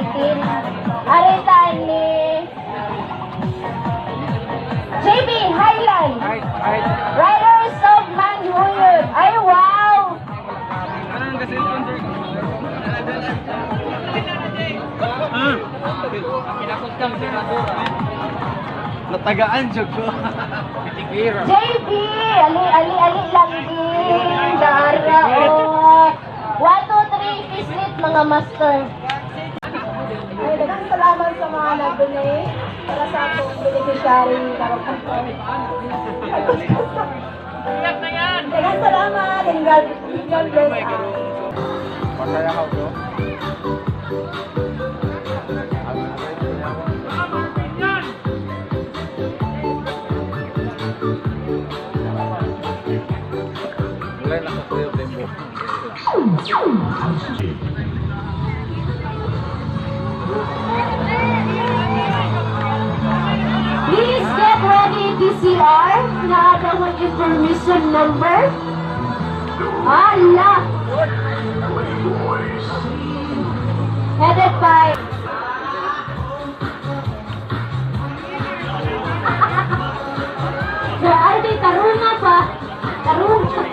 18. Arita ni JB Highland. Riders of Manjuyod. Ay, wow! Anong kasi cellphone, sir? Natagaan jud ko. JB! Ali, ali, ali lang din. Dara, oh. 1, 2, 3, fislit mga master. Ay, daghang salamat sa mga nag-donate para sa akong beneficiary karong adlaw. Daghang salamat and God bless us. Pagkaya ka bro. Wala na sa kuya Bembo. Please get ready, DCR. Naa daw information number. Ala! Headed by Sir Aldi, tarunga pa. Tarunga.